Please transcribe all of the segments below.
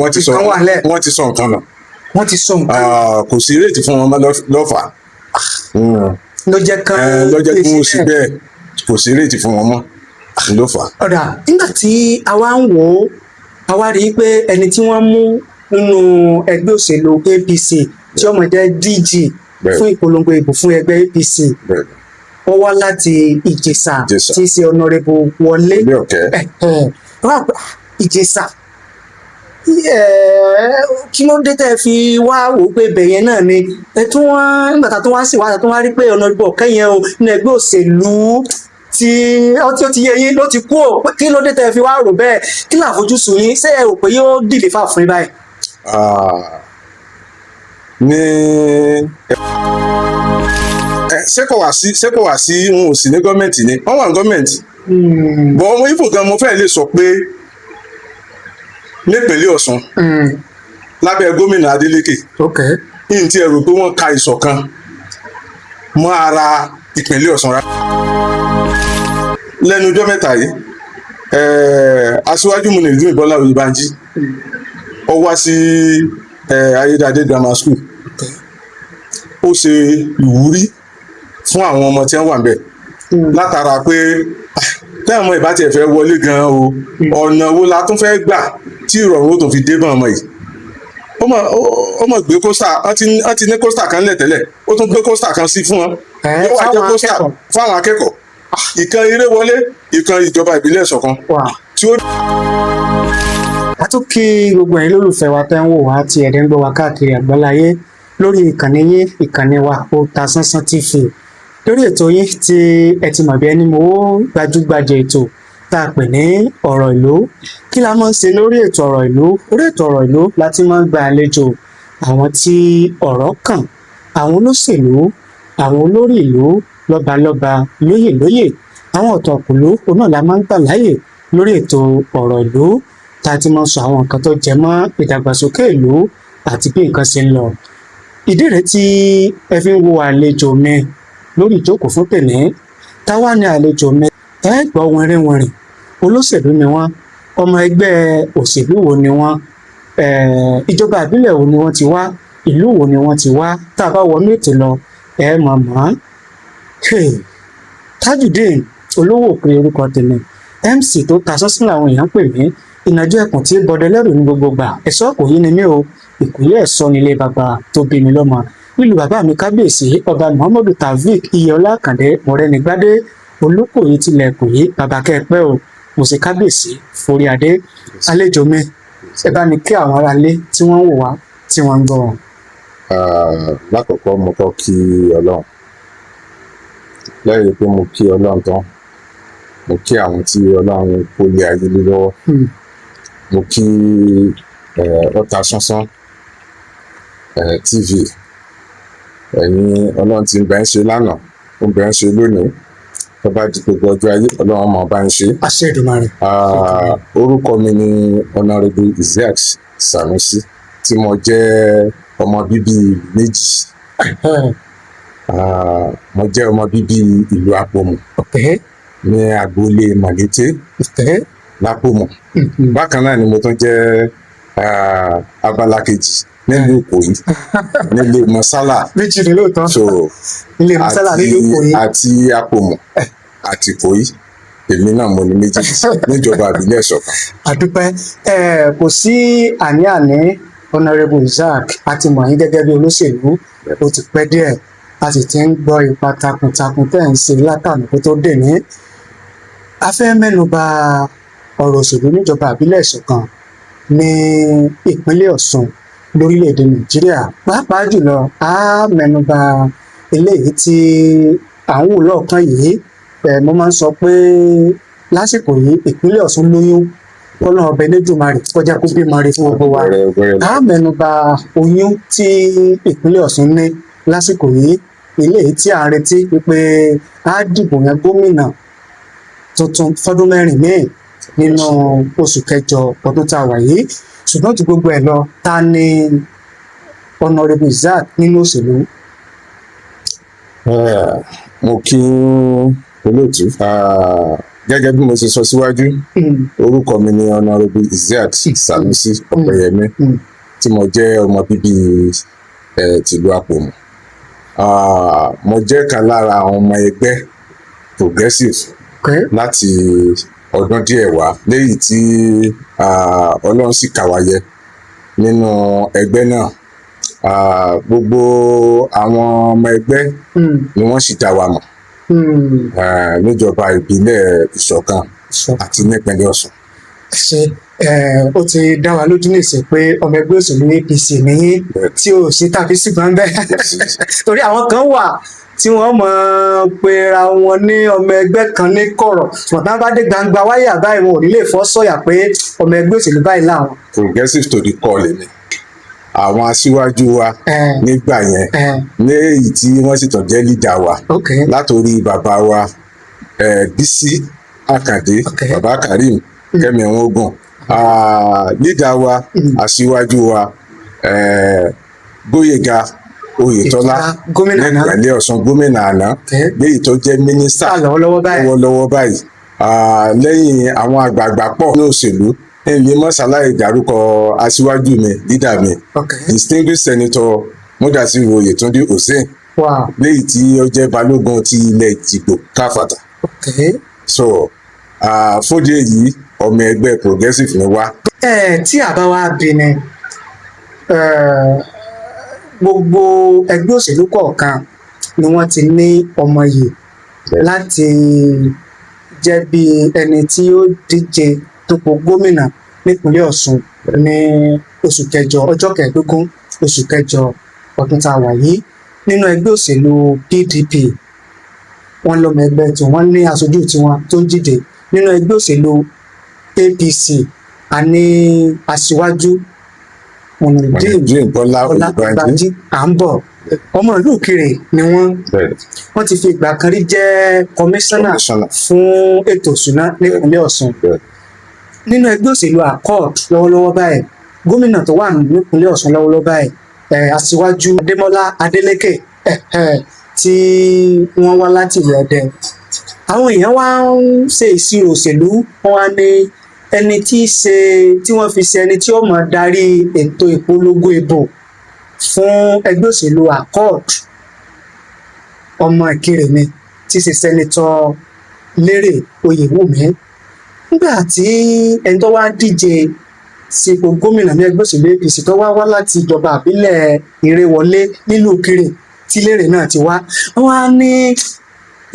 Wọ́n ti sọ Nǹkan wà lẹ̀. Wọ́n ti sọ nǹkan nù. Wọ́n ti sọ nǹkan. Ah, kò sí ìrètí fún wọn mọ́ lọ́fà. Ló jẹ́ kán Ló jẹ́ kí wọ́n gbé sì síbẹ̀. Bẹ́ẹ̀, kò sí ìrètí fún wọn mọ́ ló fà á. Ọ̀dà, nígbà tí a wá ń wò ó, a wá rí i pé ẹni tí wọ́n mú nínú ẹgbẹ́ òṣèlú APC tí ó máa jẹ́ DG fún ìpolongo ìbò fún ẹgbẹ́ APC, ó wá láti Ìjẹ̀ṣà, Ìjẹ̀ṣà. tí í ṣe Honourable Wọlé Ilé ọ̀kẹ́. Wọ́n á pè, "Ah, Ìjẹ̀ṣà, kí ló dé tẹ́ ẹ fi wá wò ó pé ibẹ̀ yẹn náà ni ẹ tún wá?" Nígbà tá a tún wá sí wàhálà, tún wá rí pé Honourable Ọ̀kẹ́ yẹn o, nínú ẹgbẹ́ òṣèlú tí ó ti yé yín ló ti kú ò. Pé kí ló dé tẹ́ ẹ fi wá rò bẹ́ẹ̀? Kí làfojúsùn yín? Ṣé ẹ rò pé yóò deliver fún yín báyìí? Ah, ní ẹ, ṣé kò wá sí wọn ò sí ní gọ́ọ̀mẹ̀ntì ni? Wọ́n wà ní gọ́ọ̀mẹ̀ntì bọ̀. Ọmọ Ìgbò gan, mo fẹ́ lè sọ pé nípínlẹ̀ Ọ̀ṣun, lábẹ́ gómìnà Adeleke, ní tí ẹ rò pé wọ́n ka ìṣọ̀kan mọ́ ara ìpínlẹ̀ Ọ̀ṣun rárá. Lẹ́nu ọjọ́ mẹ́ta yìí, aṣíwájú Muyideen Bọ́lá Oyèbánjí, ó wá sí Ayédáadé Grammar School. Ó ṣe ìwúrí fún àwọn ọmọ tí wọ́n wà níbẹ̀ látara pé, ah, tẹ́wọ̀n ọmọ ìbá tiẹ̀ fẹ́ wọlé gan-an o, ọ̀nà wo la tún fẹ́ gbà tí ìrọ̀rùn ó tún fi dé bá ọmọ yìí? Ó mọ̀ gbé coaster. Wọ́n ti ní coaster kan lẹ̀ tẹ́lẹ̀, ó tún gbé coaster kan sí fún wọn. Yóò wá jẹ́ fáwọn coaster akẹ́kọ̀ọ́. Fáwọn akẹ́kọ̀ọ́, ìkan eré wọlé, ìkan ìjọba ìbílẹ̀ Ìṣọ̀kan tí ó A tún kí gbogbo ẹ̀yin lólùfẹ́ wa tẹ́ ń wò wá tí ẹ̀dẹ̀ ń gbọ́ wa káàkiri àgbáláyé lórí ìkànnì yín, ìkànnì wa, Otasansan TV, lórí ètò yín tí ẹ ti mọ̀ bí ẹni mowó, gbajúgbajà ètò tá a pè ní Ọ̀rọ̀ Ìlú. Kí la máa ń ṣe lórí ètò Ọ̀rọ̀ Ìlú? Orí ètò Ọ̀rọ̀ Ìlú la ti máa ń gba àlejò àwọn tí ọ̀rọ̀ kàn, àwọn olóṣèlú, àwọn olórí ìlú, lọ́balọ́ba, lóyè lóyè, àwọn ọ̀tọ̀kùlú. Òun náà la máa ń gbà láàyè lórí ètò Ọ̀rọ̀ Ìlú, tá a ti máa ń sọ àwọn nǹkan tó jẹ mọ́ ìdàgbàsókè ìlú àti bí nǹkan ṣe ń lọ. Ìdí rèé tí ẹ fi ń wo àlejò mi lórí ìjókòó fún tèmi. Táwa ni àlejò mi? Ẹ gbọ́ wìnrìnwìnrìn. Olóṣèlú ni wọ́n. Ọmọ ẹgbẹ́ òṣèlú wo ni wọ́n? Ìjọba ìbílẹ̀ wo ni wọ́n ti wá? Ìlú wo ni wọ́n ti wá? Tá a bá wọnú ètò lọ, ẹ mọ̀ mọ́. Tajudeen Olówó òpin orúkọ tèmi, MC tó ta sọ́sìn làwọn èèyàn ń pè mí. Ìnàjú ẹkùn tí bọdẹ lẹ́rù ní gbogbo gbà, ẹ̀ṣọ́ kò yí ni mí o. Ìkúlẹ̀ ẹ̀ṣọ́ nílé bàbá tó bí mi lọ́mọ, nílùú bàbá mi, kábíyèsí Ọba Muhammadu Taofeek Iyọlá Àkàndé Mọ̀rẹ́nigbádé Olùkòyí tilẹ̀ Ìkòyí. Bàbá, kẹ́ẹ̀pẹ́ o. Mo sì kábíyèsí forí adé. Àlejò mi, ẹ bá mi kí àwọn aráalé tí wọ́n ń wò wá, tí wọ́n ń gbọ́ wọn. Ah, lákọ̀ọ́kọ́, mo kọ́ kí Ọlọ́run. Lẹ́yìn pé mo kí Ọlọ́run tán, mo kí àwọn tí Ọlọ́run kó lé ayé lé lọ́wọ́. Mo kí Ọ̀tàsánsán TV. Ẹ̀yin Ọlọ́run tí ń bẹ ń ṣe lánàá, ó ń bẹ ń ṣe lónìí, tó bá di gbogbo ọjọ́ ayé, Ọlọ́run máa bá ń ṣe. Àṣẹ Èdùmàrè. Ah, orúkọ mi ni Honourable Isiaq Sanusi, tí mo jẹ́ ọmọ bíbí ìlú méjì. Ah, mo jẹ́ ọmọ bíbí ìlú Apòmù ní agboolé Mọ̀lété lápòmù. Bákan náà ni mo tún jẹ́, ah, abala kejì nílùú Ìkòyí, nílé Mọ́sálà. Méjì ni lóòótọ́. So ilé Mọ́sálà nílùú Ìkòyí. Àti Apòmù àti Ìkòyí, èmi náà mo ní méjèèjì níjọba ìbílẹ̀ Ìṣọ̀kan. Àdúpẹ́. Ẹ kò sí àní-àní, Honourable Isaac, a ti mọ̀ yín gẹ́gẹ́ bí olóṣèlú, ó ti pẹ́ díẹ̀, a sì ti ń gbọ́ ipa takuntakun tẹ́ ń ṣe látàná kó tó dè ní. A fẹ́ mẹ́nu bà ọ̀rọ̀ òṣèlú níjọba ìbílẹ̀ Ìṣọ̀kan ní ìpínlẹ̀ Ọ̀ṣun, lórílẹ̀‐èdè Nàìjíríà. Pàápàá jùlọ, a mẹ́nu bà eléyìí tí à ń wò lọ́ọ̀kan yìí. Mo máa ń sọ pé lásìkò yìí, ìpínlẹ̀ Ọ̀ṣun lóyún. Kọ́lọ́run ọba Elédùmarè kọjá kó bímọ rẹ̀ fún gbogbo wa. Wẹ́rẹ́ wẹ́rẹ́. A mẹ́nu bà oyún tí ìpínlẹ̀ Ọ̀ṣun ní lásìkò yìí, eléyìí tí à ń retí wípé a dìbò yan gómìnà tuntun fọdún 4 míì nínú oṣù kẹjọ ọdún tá a wà yìí. Ṣùgbọ́n ju gbogbo ẹ̀ lọ, ta ni Honourable Isaac nínú òṣèlú? Mo kí olóòtú. Ah, Gẹ́gẹ́ bí mo ṣe sọ síwájú, orúkọ mi ni Honourable Isiaq Sanusi Ọpẹ́yẹmí, tí mo jẹ́ ọmọ bíbí tìlú Àpòmù. Mo jẹ́ kan lára àwọn ọmọ ẹgbẹ́ Progressive láti ọdún díẹ̀ wá, léyìí tí Ọlọ́run sì kà wá yẹ nínú ẹgbẹ́ náà. Gbogbo àwọn ọmọ ẹgbẹ́ ni wọ́n sì dá wa mọ̀ níjọba ìbílẹ̀ Ìṣọ̀kan àti nípínlẹ̀ Ọ̀ṣun. Ṣe ó ti dá wa lójú nìsín pé ọmọ ẹgbẹ́ òṣèlú APC nìyí, tí ò sí tàbí ṣùgbọ́n bẹ́ẹ̀, torí àwọn kan wà tí wọ́n mọ̀ pera wọn ní ọmọ ẹgbẹ́ kan ní kọ̀rọ̀, ṣùgbọ́n tí wọ́n bá dé gbangba wáyà báyìí, wọn ò ní lè fọ́ sọ̀yà pé ọmọ ẹgbẹ́ òṣèlú báyìí làwọn. Progressive to the core lèmi. Àwọn aṣíwájú wa nígbà yẹn, ní èyí tí wọ́n sì tàn jẹ́ leader wa, látòrí bàbá wa Bísí Àkàndé, bàbá Karim, kẹ́mi wọn ogun, leader wa, aṣíwájú wa, Gbóyèga Oyètọ́lá, gómìnà náà, nípìnlẹ̀ Ọ̀ṣun, gómìnà àná, léyìí tó jẹ́ mínísítà lọ́wọ́lọ́wọ́ báyìí. Lọ́wọ́lọ́wọ́ báyìí. Lẹ́yìn àwọn àgbààgbà pọ̀ ní òṣèlú, èmi mọ́sálàyé dárúkọ aṣíwájú mi, leader mi, distinguished Senator Mudasiru Oyètúndí Hussein, léyìí tí ó jẹ́ balógun ti ilẹ̀ Ìjìgbò káfàtà. So fóde èyí, ọmọ ẹgbẹ́ Progressive ni wá. Ẹ tí a bá wá bí ni, gbogbo ẹgbẹ́ òṣèlú kọ̀ọ̀kan ni wọ́n ti ní ọmọ yìí láti jẹ́ bí ẹni tí ó díje dupò gómìnà nípínlẹ̀ Ọ̀ṣun ní oṣù kẹjọ, ọjọ́ 15 oṣù kẹjọ ọdún tá a wà yìí. Nínú ẹgbẹ́ òṣèlú PDP, wọ́n lọ́mọ ẹgbẹ́ tí wọ́n ní aṣojú tiwọn tó ń díje. Nínú ẹgbẹ́ òṣèlú APC, a ní aṣíwájú Mọ̀nàdín Mọ̀nàdín Bọ́lá Bọ́lá Oyèbánjí. Oyèbánjí. À ń bọ̀, ọmọ ìlú Ìkirè ni wọ́n. Wọ́n ti fi ìgbà kan rí jẹ́ kọmíṣánná Kọmíṣánná. fún ètò ìṣúná nípínlẹ̀ Ọ̀ṣun. Nínú ẹgbẹ́ òṣèlú Accord lọ́wọ́lọ́wọ́ báyìí, gómìnà tó wà nípínlẹ̀ Ọ̀ṣun lọ́wọ́lọ́wọ́ báyìí, aṣíwájú Adémọ́lá Adélékè, tí wọ́n wá láti ilẹ̀ Ẹdẹ. Àwọn èèyàn wá ń ṣe ìṣirò òṣèlú, wọ́n wá ní ẹni tí í ṣe tí wọ́n fi ṣe ẹni tí ó máa darí ètò ìpolongo ìbò fún ẹgbẹ́ òṣèlú Accord, ọmọ Ìkirè ni, tí í ṣe Senator Lérè Oyèwùmí. Nígbà tí ẹni tó wá díje sípò gómìnà ní ẹgbẹ́ òṣèlú APC tó wá wá láti ìjọba àbílẹ̀ Ìrèwọlé nílùú Ìkirè tí Lérè náà ti wá, wọ́n á ní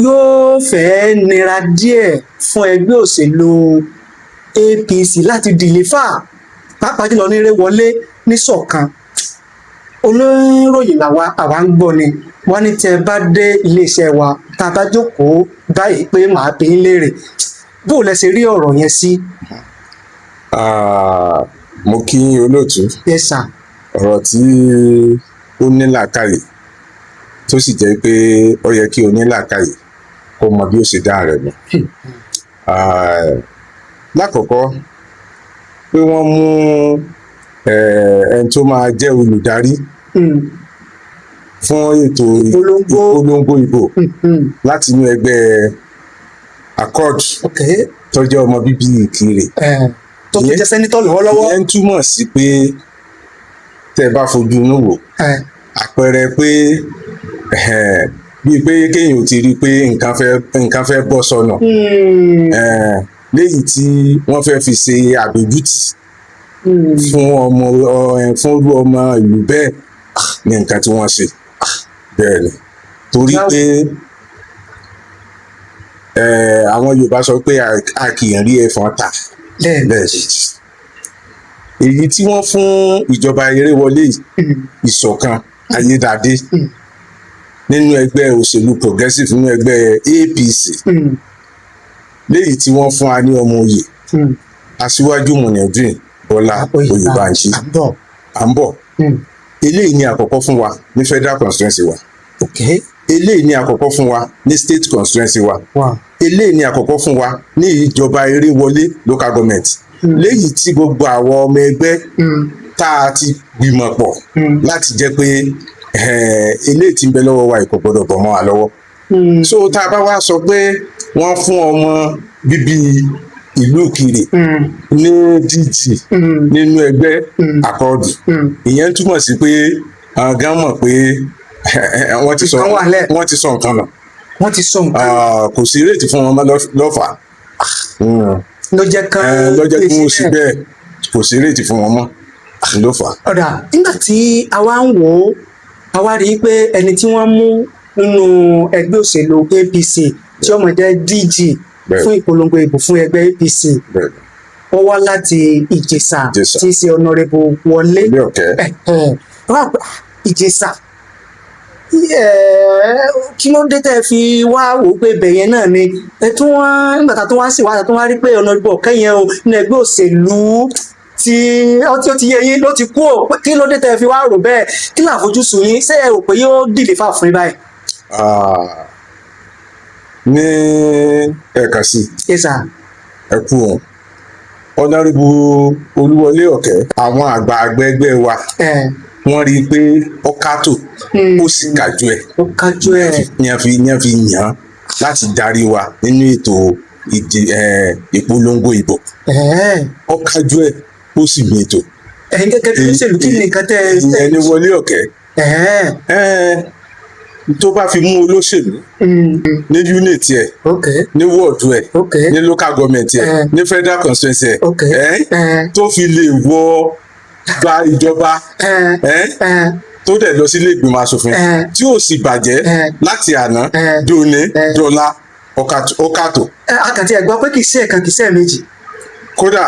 yóò fẹ́ẹ́ nira díẹ̀ fún ẹgbẹ́ òṣèlú APC láti deliver, pàápàá jùlọ ní Ìrèwọlé ní Ṣọ̀kan. Olóròyìn làwa, àwa ń gbọ́ ni. Wọ́n ní tẹ́ ẹ bá dé iléeṣẹ́ wa, tá a bá jókòó báyìí pé màá bi yín léèrè, bó o lẹ ṣe rí ọ̀rọ̀ yẹn sí? Mo kí yín, olóòtú. Yes, sir. Ọ̀rọ̀ tí ó ní làákàyè, tó sì jẹ́ pé ó yẹ kí onílàákàyè kó mọ bí ó ṣe dá rẹ̀ nù. Lákọ̀ọ́kọ́, pé wọ́n mú ẹni tó máa jẹ́ olùdarí fún ètò ìpolongo. Ìpolongo ìbò láti inú ẹgbẹ́ Accord, tó jẹ́ ọmọ bíbí Ìkirè, tó tún jẹ́ senator lọ́wọ́lọ́wọ́. Ìyẹn ń túmọ̀ sí pé tẹ́ ẹ bá fojú inú wò, àpẹẹrẹ pé bíi pé kéèyàn ò ti rí i pé nǹkan fẹ́ bọ́ sọnù, léyìí tí wọ́n fẹ́ fi ṣe àdójútì fún ọmọ fún irú ọmọ ìlú bẹ́ẹ̀ ní nǹkan tí wọ́n ṣe. Bẹ́ẹ̀ ni, torí pé àwọn Yorùbá sọ pé a kì í rí ẹfọ̀n ta lẹ́ẹ̀mejì. Èyí tí wọ́n fún ìjọba Eréwọlé yìí, Ìṣọ̀kan Ayédáadé, nínú ẹgbẹ́ òṣèlú Progressive, nínú ẹgbẹ́ APC, léyìí tí wọ́n fún wa ní ọmọ oyè, aṣíwájú Mọ̀nàdín Bọ́lá Oyèbánjí. À ń bọ̀. À ń bọ̀. Eléyìí ni àkọ́kọ́ fún wa ní federal constituency wa. Eléyìí ni àkọ́kọ́ fún wa ní state constituency wa. Eléyìí ni àkọ́kọ́ fún wa ní ìjọba Eréwọlé local government, léyìí tí gbogbo àwọn ọmọ ẹgbẹ́ tá a ti gbìmọ̀ pọ̀ láti jẹ́ pé eléyìí tí ń bẹ lọ́wọ́ wa yìí kò gbọ́dọ̀ bọ̀ mọ́ wa lọ́wọ́. So tá a bá wá sọ pé wọ́n fún ọmọ bíbí ìlú Ìkirè ní DG nínú ẹgbẹ́ Accord. Ìyẹn túmọ̀ sí pé àwọn gan mọ̀ pé wọ́n ti sọ Nǹkan wà lẹ̀. Wọ́n ti sọ nǹkan nù. Wọ́n ti sọ nǹkan. Ah, kò sí ìrètí fún wọn mọ́ lọ́fà. Ló jẹ́ kán Lọ́jọ́ kí wọ́n gbé sì bẹ́ẹ̀, kò sí ìrètí fún wọn mọ́ ló fà á. Ọ̀dà, nígbà tí a wá ń wò ó, a wá rí i pé ẹni tí wọ́n mú nínú ẹgbẹ́ òṣèlú APC tí ó máa jẹ́ DG fún ìpolongo ìbò fún ẹgbẹ́ APC, ó wá láti Ìjẹ̀ṣà, Ìjẹ̀ṣà. tí í ṣe Honourable Wọlé Ilé Ọ̀kẹ́. Ẹ̀hẹ̀. Wọ́n á pè, "Ah, Ìjẹ̀ṣà, kí ló dé tẹ́ ẹ fi wá wò ó pé ibẹ̀ yẹn náà ni ẹ tún wá?" Nígbà tá a tún wá sí wàhálà, tún wá rí pé Honourable Ọ̀kẹ́ yẹn o, nínú ẹgbẹ́ òṣèlú tí ó ti yé yín ló ti kú o. Pé kí ló dé tẹ́ ẹ fi wá rò bẹ́ẹ̀? Kí ni àfojúsùn yín? Ṣé ẹ rò pé yóò dìlè fà fún yín báyìí? Ah, ní ẹ̀ẹ̀kan sí, Yes sir. ẹ kú òun, Honourable Olúwọlé Ọ̀kẹ́, àwọn àgbààgbà ẹgbẹ́ wa, wọ́n rí i pé ó kátó, ó sì kájú ẹ̀. Ó kájú ẹ̀. Ní a fi yàn án láti darí wa nínú ètò ìpolongo ìbò. Ó kájú ẹ̀, ó sì mètò. Ẹ̀yin gẹ́gẹ́ bí olóṣèlú, kí ni nǹkan tẹ́ ẹ Ìyẹn ní Wọlé Ọ̀kẹ́. Tó bá fi mú olóṣèlú ní unit ẹ̀, ní ward ẹ̀, ní local government ẹ̀, ní federal constituency ẹ̀, tó fi lè wọ gba ìjọba, tó dẹ̀ lọ sílé ìgbìmọ̀ asòfin, tí ò sì bàjẹ́ láti àná dòní dọ́là, ọkàtò. Akàntí ẹ̀ gbọ́ pé kì í ṣe ẹ̀kan, kì í ṣe ẹ̀mejì. Kódà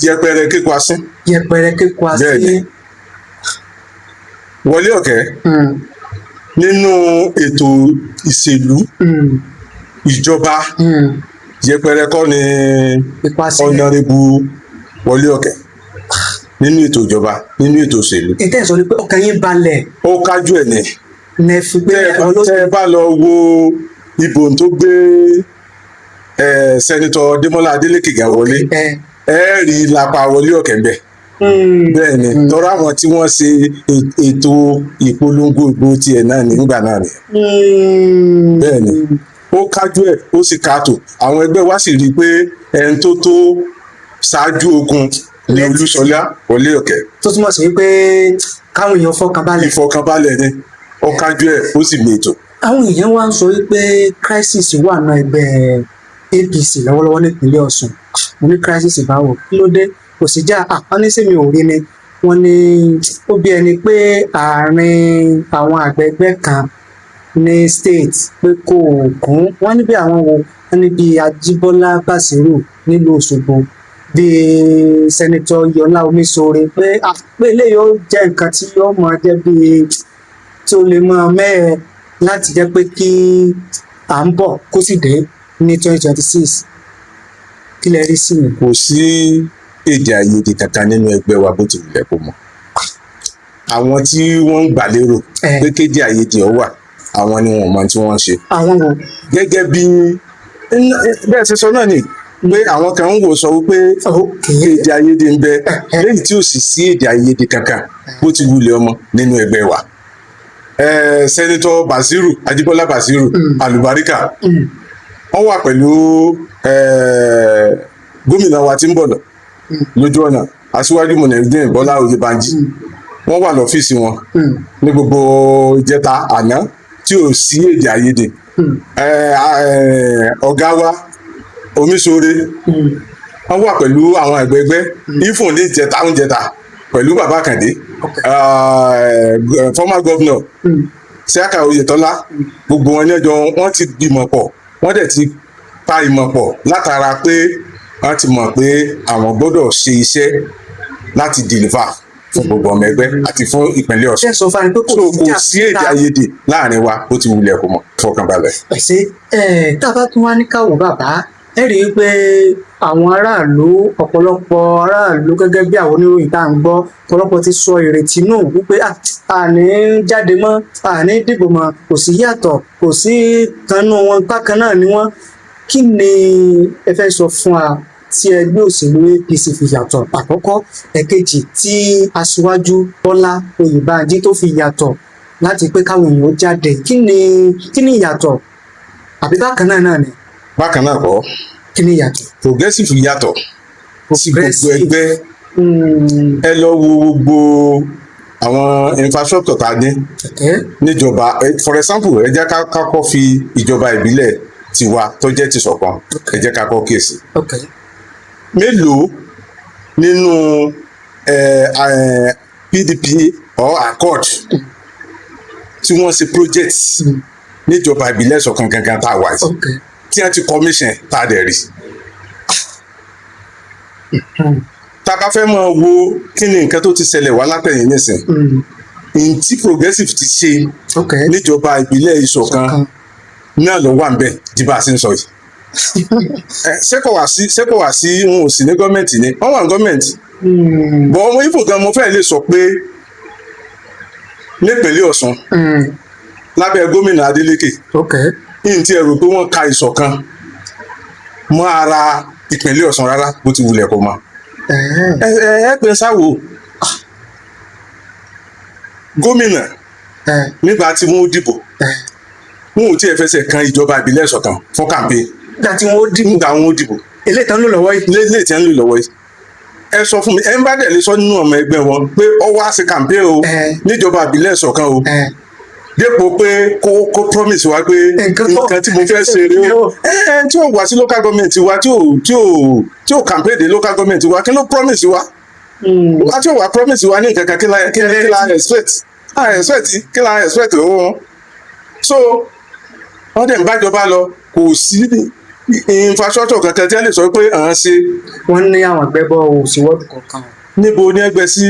yẹpẹrẹ kíkọ asín. Yẹpẹrẹ kíkọ asín. Bẹ́ẹ̀ni. Wọlé Ọ̀kẹ́, nínú ètò ìṣèlú ìjọba, yẹpẹrẹ kọ́ ni Kíkọ asín. Honourable Wọlé Ọ̀kẹ́ nínú ètò ìjọba, nínú ètò òṣèlú. Ìtẹ́ sọ ni pé ọkàn yín balẹ̀. Ó kájú ẹ̀ ní. Ní fi pé Tẹ́ ẹ bá lọ wo ìbò tó gbé Senator Démọ́lá Adélékè gan wọlé, ẹ rí lápá Wọlé Ọ̀kẹ́ ń bẹ̀. Bẹ́ẹ̀ ni, tọ́ra àwọn tí wọ́n ṣe ètò ìpolongo ìbò tiẹ̀ náà nígbà náà ni. Bẹ́ẹ̀ ni, ó kájú ẹ̀, ó sì káàtó. Àwọn ẹgbẹ́ wa sì rí i pé ẹni tó tó ṣáájú ogun ni Olúṣọlá Wọlé Ọ̀kẹ́. Tó túmọ̀ sí wípé káwọn èèyàn fọkàn balẹ̀. Ìfọkànbalẹ̀ ni, ó kájú ẹ̀, ó sì mètò. Àwọn èèyàn wá ń sọ wípé crisis wà nínú ẹgbẹ́ APC lọ́wọ́lọ́wọ́ nípínlẹ̀ Ọ̀ṣun. Mo ní crisis báwo? Kí ló dé? Kò sí já. Wọ́n ní sẹ́mi ò rí ni. Wọ́n ní ó bí ẹni pé àárín àwọn àgbẹ̀gbẹ́ kan ní state pé kò kún. Wọ́n ní bí àwọn wo? Wọ́n ní bí Ajíbọ́lá Bàṣírù nílùú Òṣogbo, bíi Senator Yọlá Omiṣore, pé pé eléyìí ó jẹ́ nǹkan tí yóò máa jẹ́ bíi tí ó lè máa mẹ́ẹ̀ láti jẹ́ pé kí à ń bọ̀ kó sì dé ní 2026. Kí lẹ rí sí mi? Kò sí èdè àìyedè kankan nínú ẹgbẹ́ wa bó ti wulẹ̀ kó mọ̀. Àwọn tí wọ́n ń gbà lérò pé kéde àìyedè ọ wà, àwọn ni wọn mọ tí wọ́n ń ṣe. Àwọn wo? Gẹ́gẹ́ bí bẹ́ẹ̀ ṣe sọ náà ni pé àwọn kan ń wò sọ wípé èdè àìyedè ń bẹ, léyìí tí ò sì sí èdè àìyedè kankan bó ti wulẹ̀ ọmọ nínú ẹgbẹ́ wa. Senator Basiru Ajibola Basiru Alubarika, wọ́n wà pẹ̀lú gómìnà wa tí ń bọ̀ lọ lójú ọ̀nà, Aṣíwájú Mọ̀nẹ́dín Bọ́lá Oyèbánjí. Wọ́n wà lọ́fíìsì wọn ní gbogbo ìjẹta àná tí ò sí èdè àìyedè. Ọ̀gá wa Omiṣore, wọ́n wà pẹ̀lú àwọn ẹgbẹ́gbẹ́ ifun ní ìjẹta ń jẹta pẹ̀lú bàbá Àkàndé, former governor Síákà Oyètọ́lá. Gbogbo wọn ní ẹjọ́ wọ́n ti gbìmọ̀ pọ̀, wọ́n dẹ̀ ti pa ìmọ̀ pọ̀ látara pé wọ́n ti mọ̀ pé àwọn gbọ́dọ̀ ṣe iṣẹ́ láti deliver fún gbogbo ọmọ ẹgbẹ́ àti fún ìpínlẹ̀ Ọ̀ṣun. Ṣé sọ fún mi pé kò So sí kò jà sí èdè àìyedè láàrin wa bó ti wulẹ̀ kó mọ̀, fọkànbalẹ̀. Pẹ̀sẹ̀ ẹ̀, tá a bá tún wá ní káwọ́ bàbá, ẹ rí i pé àwọn aráàlú, ọ̀pọ̀lọpọ̀ aráàlú, gẹ́gẹ́ bí àwọn oníròyìn tá à ń gbọ́, ọ̀pọ̀lọpọ̀ ti sọ ìrètí nù wípé àní jáde mọ́, àní dìbò mọ́, kò sí yàtọ̀, kò sí kanú wọn, bákan náà ni wọ́n. Kí ni ẹ fẹ́ sọ fún wa tí ẹgbẹ́ òṣèlú APC fi yàtọ̀ àkọ́kọ́? Ẹ̀kejì, tí Aṣíwájú Bọ́lá Oyèbánjí tó fi yàtọ̀ láti pé káwọn èèyàn ó jáde, kí ni ìyàtọ̀, àbí bákan náà náà ni? Bákan náà kọ́. Kí ni ìyàtọ̀? Progressive yàtọ̀ sí gbogbo Progressive. ẹgbẹ́. Ẹ lọ wo gbogbo àwọn infrastructure tá a ní níjọba. For example, ẹ jẹ́ ká kọ́ fi ìjọba ìbílẹ̀ tiwa tó jẹ́ ti Ìṣọ̀kan, ẹ jẹ́ ká kọ́ kíyèsí. Mélòó nínú PDP or Accord tí wọ́n ṣe project níjọba ìbílẹ̀ Ìṣọ̀kan gangan tá a wà yìí tí wọ́n ti commission tá a dẹ̀ rí? Tá a bá fẹ́ mọ̀ wo kí ni nǹkan tó ti ṣẹlẹ̀ wá látẹ̀yìn nísìn, ntí Progressive ti ṣe níjọba ìbílẹ̀ Ìṣọ̀kan Ìṣọ̀kan. náà ló wà ń bẹ̀ di bá a ṣe ń sọ yìí. Ṣé kò wá sí, ṣé kò wá sí, wọn ò sí ní gọ́ọ̀mẹ̀ntì ni? Wọ́n wà ní gọ́ọ̀mẹ̀ntì bọ̀ ọmọ Ìgbò gan, mo fẹ́ lè sọ pé nípínlẹ̀ Ọ̀ṣun, lábẹ́ gómìnà Adeleke, yìí tí ẹ rò pé wọ́n ka Ìṣọ̀kan mọ́ ara ìpínlẹ̀ Ọ̀ṣun rárá, bó ti wulẹ̀ kó mọ́. Ẹ ẹ ẹ pé sáwò gómìnà nígbà tí wọ́n dìbò, wọn ò tiẹ̀ fẹsẹ̀ kan ìjọba ìbílẹ̀ Ìṣọ̀kan fún campaign. Nígbà tí wọ́n dìbò? Nígbà wọn ó dìbò. Eléyìí tán ló lọ́wọ́ yìí? Lé tí wọ́n ń lò lọ́wọ́ yìí. Ẹ sọ fún mi, ẹ ń bá dẹ̀ lè sọ nínú ọmọ ẹgbẹ́ wọn pé ọ wá sí campaign o níjọba ìbílẹ̀ Ìṣọ̀kan o, dépò pé kó promise wa pé nǹkan tí mo fẹ́ ṣe rèé o. Ẹ tí ò wá sí local government wa, tí ò campaign dé local government wa, kí ló promise wa? Wá tí ò wá promise wa ní nǹkan kan, kí la expect? A expect, kí la expect owó wọn? So wọ́n dẹ̀ ń bájọba lọ, kò sí infrastructure kankan tí wọ́n lè sọ pé à ń ṣe. Wọ́n ní àwọn àgbẹ̀bọ̀ òsì wọ́ọ̀dù kọ̀ọ̀kan. Níbo ní ẹgbẹ́ sí?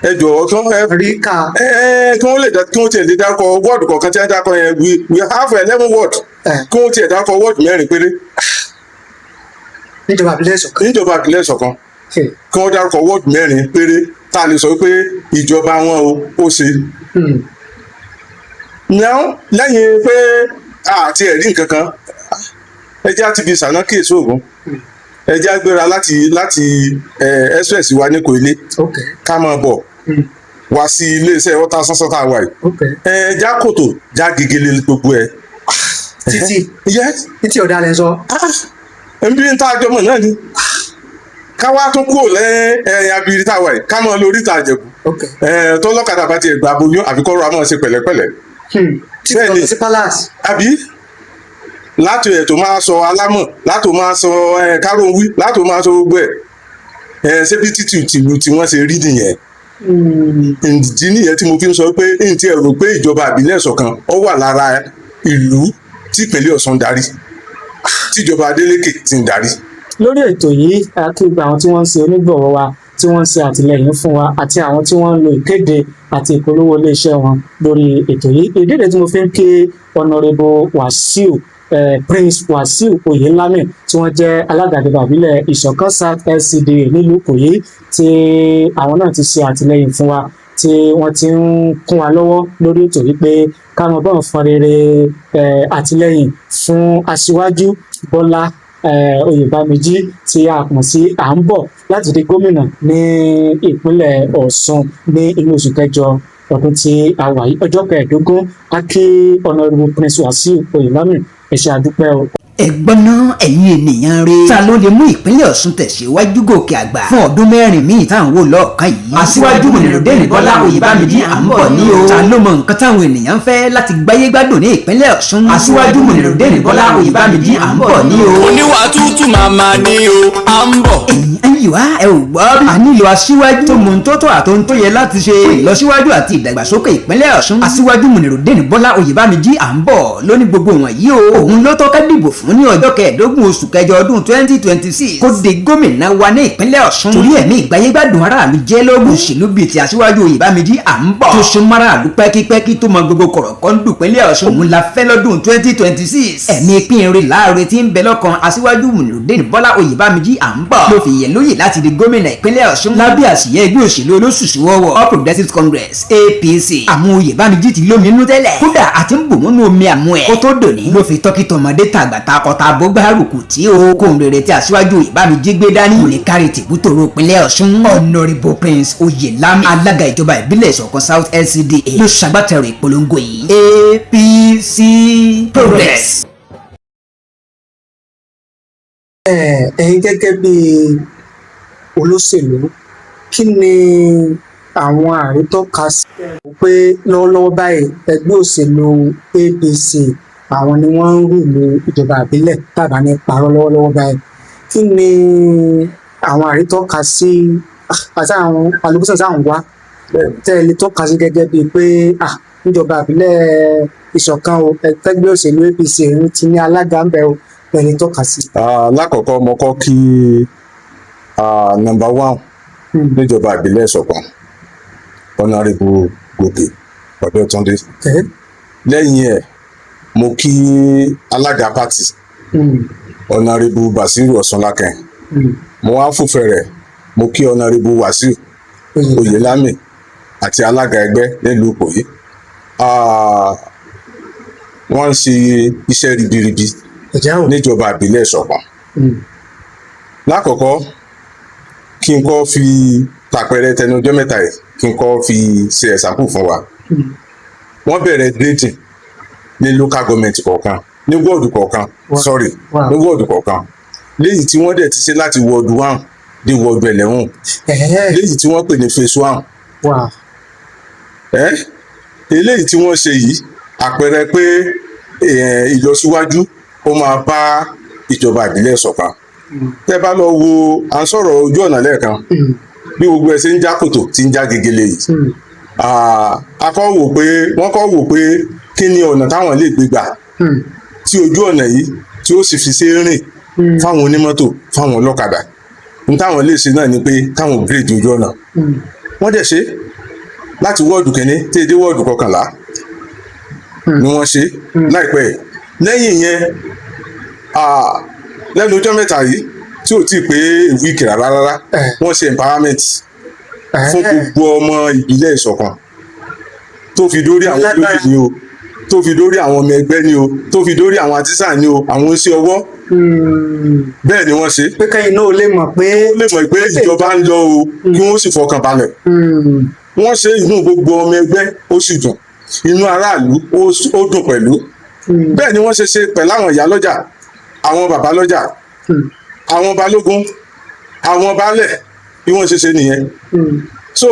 Ẹjọ́ kí wọ́n Rí ká. ẹ ẹ kí wọ́n lè dá, kí wọ́n tiẹ̀ lè dárúkọ wọ́ọ̀dù kọ̀ọ̀kan tí wọ́n dárúkọ yẹn. We have 11 ward. Kí wọ́n tiẹ̀ dárúkọ wọ́ọ̀dù mẹ́rin péré. Níjọba ìbílẹ̀ Ìṣọ̀kan? Níjọba ìbílẹ̀ Ìṣọ̀kan, kí wọ́n dárúkọ wọ́ọ̀dù mẹ́rin péré tá a lè sọ pé ìjọba wọn o ó ṣe. Now, lẹ́yìn pé àti ẹ̀rí nǹkan kan, ẹ jẹ́ àti fi sànà kíyèsí ògùn, ẹ jẹ́ àgbéra láti express wa ní Kòilé, ká máa bọ̀ wá sí iléeṣẹ́ ọ̀tá sánsán tá a wà yìí. Ẹ já kòtò, já gegele, gbogbo ẹ. Títí? Yes. Títí ọ̀dà lẹ́ ń sọ? Nbí ń tá a jọmọ náà ni ká wá tún kúrò lẹ́yìn ẹ̀yìn abiri tá a wà yìí, ká máa lórí ìta Àjẹ̀bú. Tọ́lọ́kadà bá tiẹ̀ gba aboyún àfikọ́rọ̀, a máa ṣe pẹ̀lẹ́pẹ̀lẹ́. Títí Bẹ́ẹ̀ ni. lọ sí palace? Àbí láti ẹ̀ tó máa sọ alámọ̀, láti máa sọ ẹ̀ káròwí, láti máa sọ gbogbo ẹ̀ ẹ̀, ṣé bí títì tìlú tí wọ́n ṣe rí nìyẹn? Ìdí nìyẹn tí mo fi ń sọ pé n ti ẹ̀ rò pé ìjọba ìbílẹ̀ Ìṣọ̀kan ó wà lára ìlú tí ìpínlẹ̀ Ọ̀ṣun darí, tíjọba Adeleke ti ń darí. Lórí ètò yìí, a kí gbogbo àwọn tí wọ́n ń ṣe onígbọ̀wọ́ wa, tí wọ́n ń ṣe àtìlẹ́yìn fún wa, àti àwọn tí wọ́n ń lo ìkéde àti ìpolówó iléeṣẹ́ wọn lórí ètò yìí. Ìdíje tí mo fi ń kí Honourable Wasiu, Prince Wasiu Oyelami, tí wọ́n jẹ́ alága ìjọba ìbílẹ̀ Ìṣọ̀kan South LCDA nílùú Ìkòyí, tí àwọn náà ti ṣe àtìlẹ́yìn fún wa, tí wọ́n ti ń kún wa lọ́wọ́ lórí ètò yìí pé ká mọ bọ́n fọn rere àtìlẹ́yìn fún Aṣíwájú Bọ́lá Oyèbámijí tí a mọ̀ sí à ń bọ̀ láti di gómìnà ní ìpínlẹ̀ Ọ̀ṣun ní inú oṣù kẹjọ ọdún tí a wà yìí, ọjọ́ 15. A kí Honourable Prince Wasiu Oyèlámì, ẹ ṣé, àdúpẹ́ o. Ẹ̀gbọ́n náà, ẹ̀yin ènìyàn rẹ̀, ta ló lè mú ìpínlẹ̀ Ọ̀ṣun tẹ̀síwájú gòkè àgbà fún ọdún 4 míì tá à ń wò lọ́ọ̀kan yìí? Aṣíwájú Mùnírùdẹ́ẹ̀nì Bọ́lá Oyèbámijí à ń bọ̀ ní o. Ta ló mọ nǹkan táwọn ènìyàn ń fẹ́ láti gbáyé gbádùn ní ìpínlẹ̀ Ọ̀ṣun? Aṣíwájú Mùnírùdẹ́ẹ̀nì Bọ́lá Oyèbámijí à ń bọ̀ ní o. Oníwà tútù màmá ni o, à ń bọ̀. Ẹ̀yin ayíwá, ẹ ò gbọ́ bí. A nílò aṣíwájú tó mọ ohun tó tọ́ àtohun tó yẹ láti ṣe ìlọsíwájú àti ìdàgbàsókè ìpínlẹ̀ Ọ̀ṣun. Aṣíwájú Mùnírùdẹ́ẹ̀nì Bọ́lá Oyèbámijí à ń bọ̀ lóní gbogbo wọ̀nyí o. Òun ló tọ́ ká dìbò fún ní ọjọ́ 15 oṣù kẹjọ ọdún 2026 kó di gómìnà wa ní ìpínlẹ̀ Ọ̀ṣun, torí ẹ̀mí ìgbáyégbádùn aráàlú jẹ́ lógún. Òṣèlú bíi ti Aṣíwájú Oyèbámijí à ń bọ̀, tó ṣe máràlú pẹ́kípẹ́kí, tó mọ gbogbo kọ̀rọ̀kọ́ ń dùpínlẹ̀ Ọ̀ṣun, òun la fẹ́ lọ́dún 2026. Ẹ̀mí pínrin láàrin tí ń bẹ lọ́kàn Aṣíwájú Mùnírùdẹ́ẹ̀nì Bọ́lá Oyèbámijí à ń bọ̀ ló fi yẹ lóyè láti di gómìnà ìpínlẹ̀ Ọ̀ṣun lábẹ́ àsíá ẹgbẹ́ òṣèlú olóṣùṣù ọwọ́ All Progressives Congress, APC. Àmú Oyèbámijí ti lómi inú tẹ́lẹ̀, kódà àti ń bò múnú omi àmú ẹ̀ kó tó dòní, ló fi tọ́kítọ̀mọdé tàgbà takọtabo gbárùkù tí ó kóhun rere tí Aṣíwájú Oyèbámijí gbé dání kò lè kárí tìbútòrò ìpínlẹ̀ Ọ̀ṣun. Honourable Prince Oyèlámì, alága ìjọba ìbílẹ̀ Ìṣọ̀kan South LCDA, ló ṣagbátẹrù ìpolongo yìí. APC Progress. Ẹ̀yin gẹ́gẹ́ bí olóṣèlú, kí ni àwọn àrítọ́ka sí pé lọ́wọ́lọ́wọ́ báyìí ẹgbẹ́ òṣèlú APC àwọn ni wọ́n ń rule ìjọba ìbílẹ̀ tàbá ní parọ́ lọ́wọ́lọ́wọ́ báyìí? Kí ni àwọn àrítọ́ka sí àti àwọn alùpùpù sáà ń wá tẹ́ ẹ lè tọ́ka sí gẹ́gẹ́ bíi pé níjọba ìbílẹ̀ Ìṣọ̀kan o, ẹgbẹ́ òṣèlú APC ń ti ní alága ń bẹ o, tẹ́ ẹ lè tọ́ka sí? Lákọ̀ọ́kọ́ mo kọ́ kí number one níjọba ìbílẹ̀ Ìṣọ̀kan, Honourable Gòkè Ọ̀dẹ́túndé. Lẹ́yìn ẹ̀, mo kí alága party, Honourable Basiru Ọ̀sánlákẹ́. Mo wá fòfẹ́ rẹ̀, mo kí Honourable Wasiu Oyelami àti alága ẹgbẹ́ nílùú Ìkòyí. Wọ́n ń ṣe iṣẹ́ ribiribi ẹ̀jẹ̀ ò níjọba ìbílẹ̀ Ìṣọ̀kan. Lákọ̀ọ́kọ́, kí n kọ́ fi tàpẹẹrẹ tẹnujọ́ mẹ́ta yìí, kí n kọ́ fi ṣe example fún wa. Wọ́n bẹ̀rẹ̀ grading ní local government kọ̀ọ̀kan, ní wọ́ọ̀dù kọ̀ọ̀kan, sorry, ní wọ́ọ̀dù kọ̀ọ̀kan, léyìí tí wọ́n dẹ̀ ti ṣe láti ward 1 dé ward 11, léyìí tí wọ́n pè ní phase 1. Ẹ́ eléyìí tí wọ́n ṣe yìí, àpẹẹrẹ pé ìlọsíwájú ó máa bá ìjọba ìbílẹ̀ Ìṣọ̀kan. Tẹ́ bá lọ wo, à ń sọ̀rọ̀ ojú ọ̀nà lẹ́ẹ̀kan, bí gbogbo ẹ̀ ṣe ń já kòtò tí ń já gegele yìí, a kọ́ wò pé wọ́n kọ́ wò pé kí ni ọ̀nà táwọn lè gbé gbà tí ojú ọ̀nà yìí tí ó sì fi ṣe é rìn fáwọn onímọ́tò, fáwọn ọlọ́kadà. Ní táwọn lè ṣe náà ni pé káwọn grade ojú ọ̀nà. Wọ́n dẹ̀ ṣe láti wọ́ọ̀dù kìíní tí dé wọ́ọ̀dù 11 ni wọ́n ṣe láìpẹ́ yìí. Lẹ́yìn ìyẹn, lẹ́nu ọjọ́ mẹ́ta yìí tí ò tí ì pé week rárá rárá, wọ́n ṣe empowerment fún gbogbo ọmọ ìbílẹ̀ Ìṣọ̀kan, tó fi dórí àwọn Lágbára. olóyè ni o, tó fi dórí àwọn ọmọ ẹgbẹ́ ni o, tó fi dórí àwọn artisan ni o, àwọn oníṣẹ́ ọwọ́. Bẹ́ẹ̀ ni wọ́n ṣe. Pé kẹ́yìn náà lè mọ̀ pé ó lè mọ̀ pé ìjọba ń lọ o, kí wọ́n sì fọkàn balẹ̀. Wọ́n ṣe, inú gbogbo ọmọ ẹgbẹ́ ó sì dùn, inú aráàlú ó dùn pẹ̀lú. Bẹ́ẹ̀ ni wọ́n ṣe ṣe pẹ̀lú àwọn ìyá lọ́jà, àwọn bàbá lọ́jà, àwọn balógun, àwọn baálẹ̀, bí wọ́n ṣe ṣe nìyẹn. So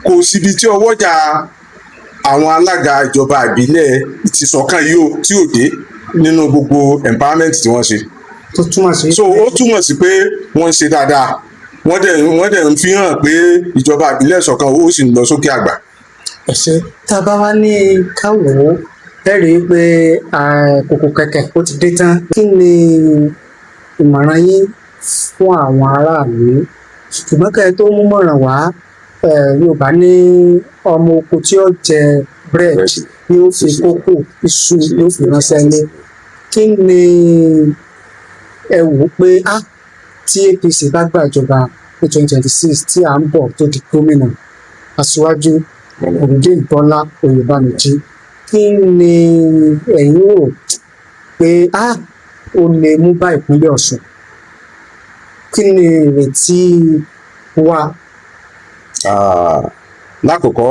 kò síbi tí ọwọ́jà àwọn alága ìjọba ìbílẹ̀ ti ṣọ̀kan yìí ó tí ò dé nínú gbogbo empowerment tí wọ́n ṣe. Tó túmọ̀ sí. So ó túmọ̀ sí pé wọ́n ń ṣe dáadáa, wọ́n dẹ̀ ń fi hàn pé ìjọba ìbílẹ̀ Ìṣọ̀kan ó sì ń lọ sókè àgbà. Ẹ ṣe. Tá a bá wá ní ká wò ó, ẹ rí i pé kòkò kẹ̀kẹ́ ó ti dé tán. Kí ni ìmọ̀ràn yín fún àwọn aráàlú? Ṣùgbọ́n kẹ́ ẹ tó mú mọ̀ràn wá, Yorùbá ní ọmọ oko tí ó jẹ búrẹ́dì ni ó fi kókò iṣu yóò fi ránṣẹ́ lé. Kí ni ẹ wò ó pé tí APC bá gbàjọba ní 2026 tí à ń bọ̀, tó di gómìnà aṣíwájú Ògúndé Bọ́lá Oyèbámijí, kí ni ẹ̀yin rò pé ó lè mú bá ìpínlẹ̀ Ọ̀ṣun? Kí ni ìrètí wa? Lákọ̀ọ́kọ́,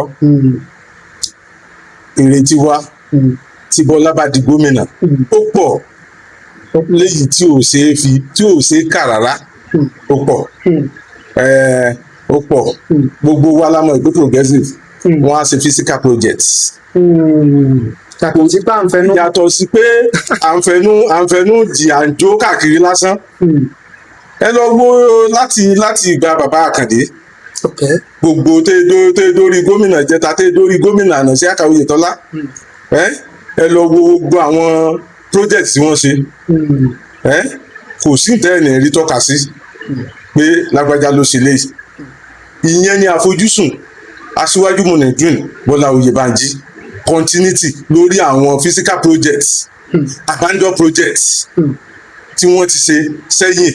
ìrètí wa tí Bọ́lá bá di gómìnà, ó pọ̀ léyìí tí ò ṣeé fi, tí ò ṣeé kà rárá. Ó pọ̀. Ó pọ̀. Gbogbo wa la mọ̀ ìpè progressive, wọ́n á ṣe physical projects. Yàtọ̀ sí pé à ń fẹnu. Yàtọ̀ sí pé à ń fẹnu jì, à ń jó káàkiri lásán. Ẹ lọ wo láti ìgbà bàbá Àkàndé, gbogbo tẹ́ dórí gómìnà ìjẹta, tẹ́ dórí gómìnà àná sí Àkàwé Oyètọ́lá. Ẹ lọ wo gbogbo àwọn project tí wọ́n ṣe. Ẹ kò sí ìtẹ́ẹ̀nì rí tọ́ka sí pé lágbájá ló ṣe léyìí. Ìyẹn ni àfojúsùn aṣíwájú Munirudeen Bọ́lá Oyèbánjí, continuity lórí àwọn physical projects, abandon projects tí wọ́n ti ṣe sẹ́yìn.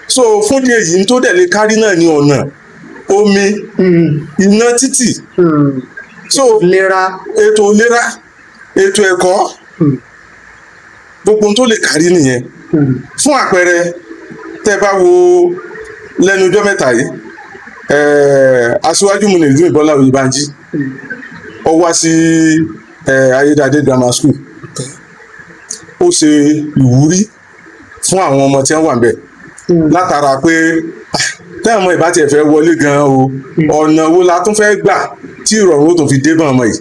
So fún díẹ̀ yìí tó dẹ̀ lè kárí náà ní ọ̀nà omi, iná títì, so ìlera, ètò ìlera, ètò ẹ̀kọ́, gbogbo ohun tó lè kárí nìyẹn. Fún àpẹẹrẹ, tẹ́ bá wo lẹ́nu ọjọ́ mẹ́ta yìí, aṣíwájú Munirudeen Bọ́lá Oyèbánjí ó wá sí Ayédáadé Grammar School, ó ṣe ìwúrí. Fún àwọn ọmọ tí wọ́n wà níbẹ̀, látara pé tẹ́wọ̀n ọmọ ìbá tiẹ̀ fẹ́ wọlé gan-an o, ọ̀nà wo la tún fẹ́ gbà tí ìrọ̀rùn ó tún fi dé bá ọmọ yìí?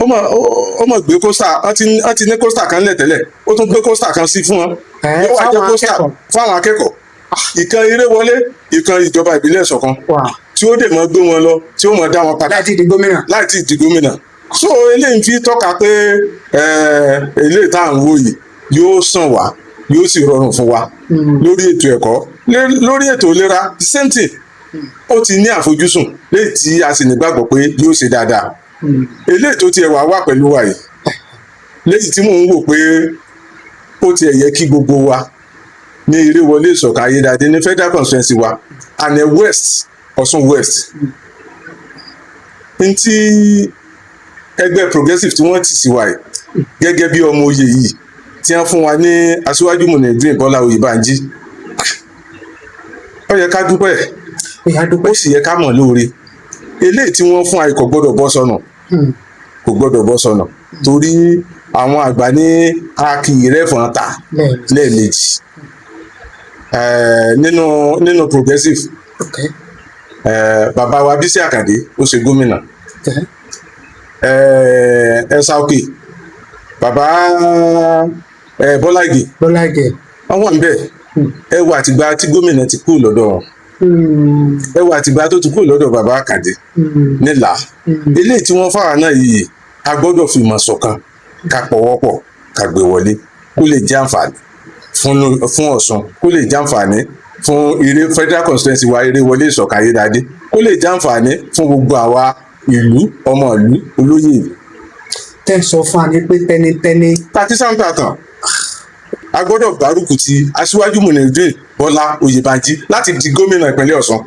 Ó mọ̀ gbé coaster. Wọ́n ti ní coaster kan lẹ̀ tẹ́lẹ̀, ó tún gbé coaster kan sí fún wọn. Yóò wá jẹ́ fáwọn coaster akẹ́kọ̀ọ́. Fáwọn akẹ́kọ̀ọ́, ìkan eré wọlé, ìkan ìjọba ìbílẹ̀ ṣọ̀kan, tí ó dè mọ́ gbé wọn lọ, tí ó mọ̀ dá wọn padà. Láti di gómìnà. Láì tí ì di gómìnà. So eléyìí fi tọ́ka pé eléyìí tá à ń wò yìí yóò sàn wá, yóò sì rọrùn fún wa lórí ètò ẹ̀kọ́, lórí ètò ìlera, the same thing. Ó ti ní àfojúsùn léyìí tí a sì nígbàgbọ́ pé yóò ṣe dáadáa. Eléyìí tó tiẹ̀ wá wà pẹ̀lú wa yìí, léyìí tí mò ń wò pé ó tiẹ̀ yẹ kí gbogbo wa ní eré wọlé ìṣọ̀kan ayédáadé ní federal constituency wa and the west, Ọ̀ṣun West, ntí ẹgbẹ́ Progressive tí wọ́n ti sí wa yìí gẹ́gẹ́ bí ọmọ oyè yìí tí wọ́n fún wa ní aṣíwájú Munirudeen Bọ́lá Oyèbánjí, ó yẹ ká dúpẹ́. Ìyá dúpẹ́. Ó sì yẹ ká mọ̀ lóore. Eléyìí tí wọ́n fún wa yìí kò gbọ́dọ̀ bọ́ sọnù, kò gbọ́dọ̀ bọ́ sọnù, torí àwọn àgbà ní a kì í rẹ́fọ̀n ta lẹ́ẹ̀mejì. Nínú Progressive, bàbá wa Bísí Àkàndé, ó ṣe gómìnà. Ẹ̀sà Òkè, bàbá Bọ́lá Ìgè, Bọ́lá Ìgè. Wọ́n wà níbẹ̀. Ẹ wo àtìgbà tí gómìnà ti kúrò lọ́dọ̀ wọn. Ẹ wo àtìgbà tó ti kúrò lọ́dọ̀ bàbá Àkàndé nílà. Eléyìí tí wọ́n fáwọn náà yìí, a gbọ́dọ̀ fi ìmọ̀ ṣọ̀kan, ká pọ̀wọ́pọ̀, ká gbé wọlé, kó lè jẹ́ àǹfààní fún Ọ̀ṣun, kó lè jẹ́ àǹfààní fún eré federal constituency wa, eré wọlé ìṣọ̀kan ayédáadé, kó lè jẹ́ àǹfààní fún gbogbo àwa ìlú, ọmọ ìlú, olóyè ìlú. Tẹ́ ń sọ fún wa ní pé tẹ́nitẹ́ni. Tàbí sáńtà tàn, a gbọ́dọ̀ gbárùkù ti aṣíwájú Munirudeen Bọ́lá Oyèbánjí láti di gómìnà ìpínlẹ̀ Ọ̀ṣun,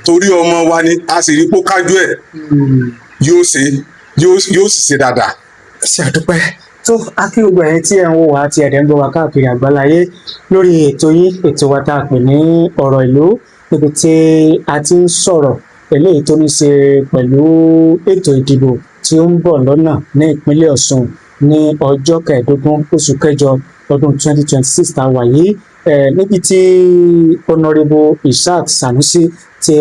torí ọmọ wa ni, a sì rí pó kájú ẹ̀, yóò ṣe, yóò sì ṣe dáadáa. Ṣe àdúpẹ́ tó akí gbogbo ẹ̀yin tí ẹ̀ ń wò wá, tí ẹ̀ dẹ̀ ń gbọ́ wá káàkiri àgbáláyé lórí ètò yín, ètò wa tá a pè ní Ọ̀rọ̀ Ìlú, níbi tí a ti ń sọ̀rọ̀ eléyìí tó ní ṣe pẹ̀lú ètò ìdìbò tí ó ń bọ̀ lọ́nà ní ìpínlẹ̀ Ọ̀ṣun ní ọjọ́ 15 oṣù kẹjọ ọdún 2026 tá a wà yìí, níbi tí Honourable Ishaq Sanusi tí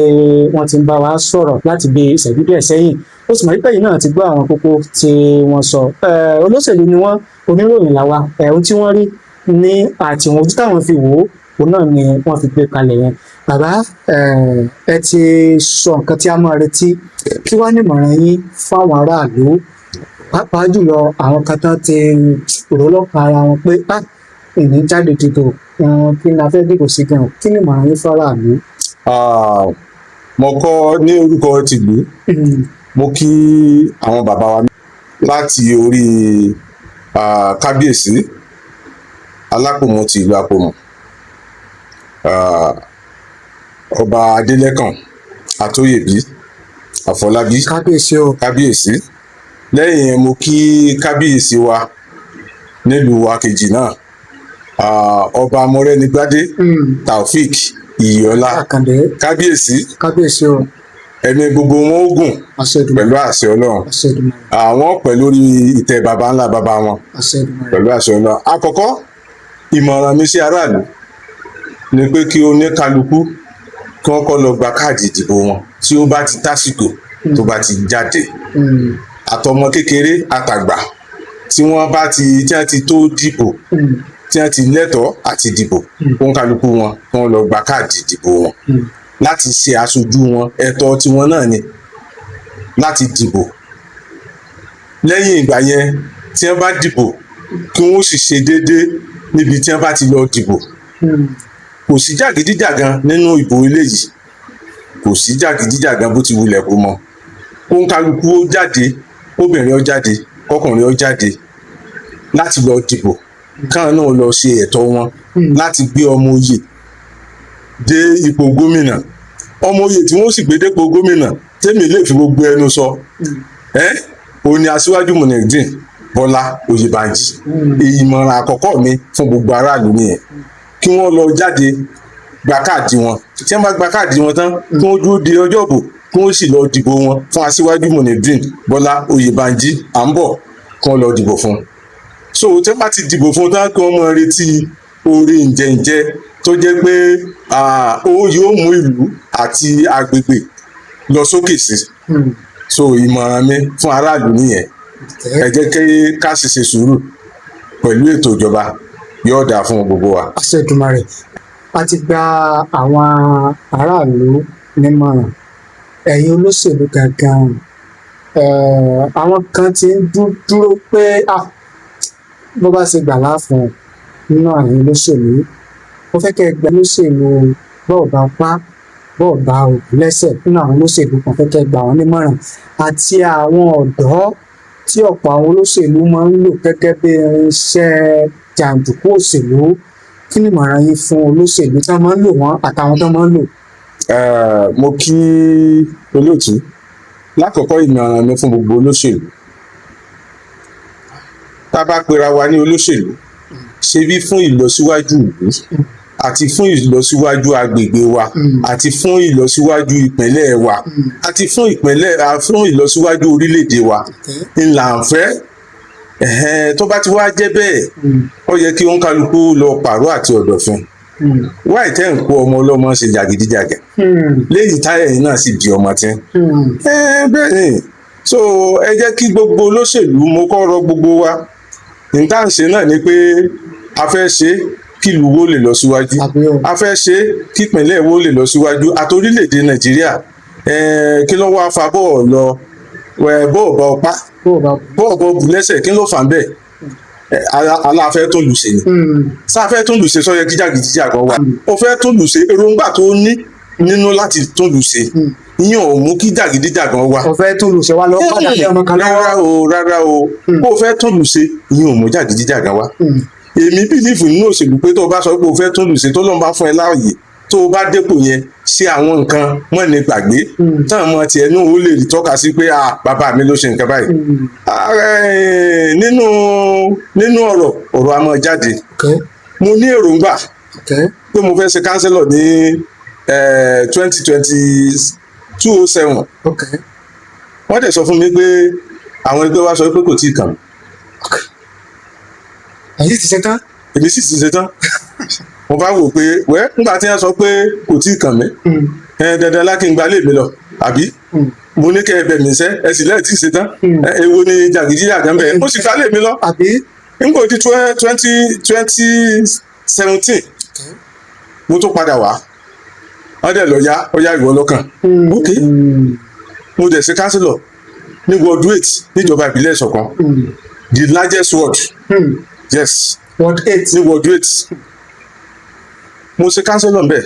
wọ́n ti ń bá wa sọ̀rọ̀ láti bí ìṣẹ́jú díẹ̀ sẹ́yìn. Ó sì mọ̀ wípé yìí náà ti gbọ́ àwọn kókó tí wọ́n sọ. Olóṣèlú ni wọ́n, oníròyìn làwa. Ohun tí wọ́n rí ní àti ohun ojú táwọn fi wò ó, òun náà ni wọ́n fi gbé kalẹ̀ yẹn. Bàbá, ẹ ti sọ nǹkan tí a máa retí. Kí wàá nímọ̀ràn yín fáwọn aráàlú, pàápàá jùlọ àwọn kan tán ti rò lọ́kàn ara wọn pé ah, ìní jáde dìbò, kí ni a fẹ́ dìbò sí gan? Kí ni ìmọ̀ràn yín fáráàlú? Ah, mo kọ́ ní orúkọ tìlú, mo kí àwọn bàbá wa láti orí kábíyèsí Alápòmù ti ìlú Àpòmù, Ọba Adélẹ́kàn Àtóyèbí Àfọlábí. Kábíyèsí o. Kábíyèsí. Lẹ́yìn yẹn, mo kí kábíyèsí wa nílùú wa kejì náà, Ọba Mọ́rẹ́nigbádé Taofik Iyọlá. Àkàndé. Kábíyèsí. Kábíyèsí o. Ẹ̀mí gbogbo wọn ó gùn. Àṣẹ Èdùmàrè. Pẹ̀lú àṣẹ Ọlọ́run. Àṣẹ Èdùmàrè. Àwọn pẹ̀lú orí ìtẹ́ baba ńlá baba wọn. Àṣẹ Èdùmàrè. Pẹ̀lú àṣẹ Ọlọ́run. Àkọ́kọ́, ìmọ̀ràn mi sí aráàlú ni pé kí oníkálukú kí wọ́n kọ́ lọ gba káàdì ìdìbò wọn tí ó bá ti tásìkò tó bá ti jáde. Àtọmọ kékeré àtàgbà tí wọ́n bá ti tí wọ́n ti tó dìbò, tí wọ́n ti lẹ́tọ̀ọ́ àti dìbò, oníkálukú wọn kí wọ́n lọ gba káàdì ìdìbò wọn láti ṣe aṣojú wọn. Ẹ̀tọ́ tiwọn náà ni láti dìbò. Lẹ́yìn ìgbà yẹn, tí wọ́n bá dìbò, kí wọ́n sì ṣe déédéé níbi tí wọ́n bá ti lọ dìbò. Kò sí jàgídíjàgan nínú ìbò eléyìí, kò sí jàgídíjàgan bó ti wulẹ̀ kó mọ. Kóńkálukú ó jáde, kóbìnrin ó jáde, kọkùnrin ó jáde láti lọ dìbò, káwọn náà lọ ṣe ẹ̀tọ́ wọn láti gbé ọmọ oyè dé ipò gómìnà. Ọmọ oyè tí wọ́n sì gbé dépò gómìnà, tèmi lè fi gbogbo ẹnu sọ ẹ́, òun ni aṣíwájú Munirudeen Bọ́lá Oyèbánjí. Ìmọ̀ràn àkọ́kọ́ mi fún gbogbo aráàlú nìyẹn, kí wọ́n lọ jáde gba káàdì wọn. Tí wọ́n bá gba káàdì wọn tán, kí wọ́n dúró de ọjọ́ ìbò, kí wọ́n sì lọ dìbò wọn fún aṣíwájú Munirudeen Bọ́lá Oyèbánjí. À ń bọ̀, kí wọ́n lọ dìbò fún un. So tí wọ́n bá ti dìbò fún un tán, kí wọ́n máa retí. Oore ǹjẹ̀ǹjẹ̀ tó jẹ́ pé ó yóò mú ìlú àti agbègbè lọ sókè sí. So ìmọ̀ràn mi fún aráàlú nìyẹn. Ẹ jẹ́ kí ká sì ṣe sùúrù pẹ̀lú ètò ìjọba, yóò dáa fún gbogbo wa. Àṣẹ Èdùmàrè. A ti gba àwọn aráàlú nímọ̀ràn. Ẹ̀yin olóṣèlú gangan, àwọn kan ti ń dúró pé, ah, bó bá ṣe gbà láàfún nínú àwọn olóṣèlú, mo fẹ́ kẹ́ ẹ gba olóṣèlú bọ́ọ̀ bá pa bọ́ọ̀ bá òkú lẹ́sẹ̀ nínú àwọn olóṣèlú kan, fẹ́ kẹ́ ẹ gbà wọ́n nímọ̀ràn, àti àwọn ọ̀dọ́ tí ọ̀pọ̀ àwọn olóṣèlú máa ń lò gẹ́gẹ́ bí irinṣẹ́ jàǹdùkú òṣèlú. Kí ni ìmọ̀ràn yín fún olóṣèlú tí wọ́n máa ń lò wọ́n àtàwọn tó máa ń lò? Mo kí olóòtú. Lákọ̀ọ́kọ́, ìmọ̀ràn mi fún gbogbo olóṣèlú: tá a bá pera wa ní olóṣèlú, ṣe bí fún ìlọsíwájú ìlú àti fún ìlọsíwájú agbègbè wa àti fún ìlọsíwájú ìpínlẹ̀ wa àti fún ìlọsíwájú orílẹ̀-èdè wa ńlá ń fẹ́. Ẹ̀hẹ́n, tó bá ti wá jẹ́ bẹ́ẹ̀, ó yẹ kí òǹkálukú lọ pààrọ̀ àti ọ̀dọ̀fin wáì tẹ́ ń kó ọmọ ọlọ́mọ ṣe jàgídíjàgà léyìí táyà yìí náà sì di ọmọ tí. Bẹ́ẹ̀ ni. So ẹ jẹ́ kí gbogbo olóṣèlú, mo kọ́ rọ gbogbo wa, nǹkan ṣe náà ni pé a fẹ́ ṣe kí ìlú wo lè lọ síwájú, Àbí o. a fẹ́ ṣe kí ìpínlẹ̀ wo lè lọ síwájú àti orílẹ̀-èdè Nàìjíríà. Kí ló wá fa bọ́ọ̀ lọ bọ́ọ̀ bá ọpá Bó o bá bọ́ọ̀ bọ́ bù lẹ́sẹ̀? Kí ló fà ń bẹ́ẹ̀? Aláfẹ́ tó lù ṣe ni. Sáfẹ́ tó lù ṣe, sọ yẹ kí jàgídíjàgan wà? Ó fẹ́ tó lù ṣe, èròǹgbà tó ní nínú láti tó lù ṣe, ìyẹn ò mú kí jàgídíjàgan wà. Ọ̀fẹ́ tó lù ṣe wá lọ padà lé ọmọ kan lọ́wọ́. Rárá o, rárá o. Bó o fẹ́ tó lù ṣe, ìyẹn ò mú jàgídíjàgan wá. Èmi believe nínú òṣèlú pé tó o bá sọ pé o fẹ́ tó lù ṣe, tó lọ́n bá fún ẹ láàyè, tó o bá dépò yẹn, ṣe àwọn nǹkan mọ́ ní gbàgbé táwọn ọmọ tiẹ̀ náà ó lè rí tọ́ka sí pé, ah, bàbá mi ló ṣe nǹkan báyìí. Ah, nínú ọ̀rọ̀ a máa jáde. Mo ní èròǹgbà pé mo fẹ́ ṣe councillor ní 2022 07. Wọ́n dẹ̀ sọ fún mi pé àwọn ẹgbẹ́ wa sọ pé kò tíì kàn mí. Ẹ̀yin ti ṣe tán. Èmi sì ti ṣe tán. Mo bá wò pé wẹ́, nígbà tí wọ́n sọ pé kò tíì kàn mí, ẹ dandan lá kí n gba ilé mi lọ, àbí? Mo ní kẹ́ ẹ bẹ̀ mí sẹ́, ẹ sì lẹ́ẹ̀ tí ì ṣe tán. Ẹ, èwo ni jàgídíjàgan bẹ́ẹ̀? Ó sì gba ilé mi lọ. Àbí. Nígbà tí 2017, mo tún padà wá, wọ́n dẹ̀ lọ yá ó yá ìwọ lọ́kàn. Ok, mo dẹ̀ ṣe councillor ní ward 8 níjọba ìbílẹ̀ Ìṣọ̀kan, the largest ward. Yes. Ward 8. Ní ward 8 mo ṣe councillor ńbẹ̀.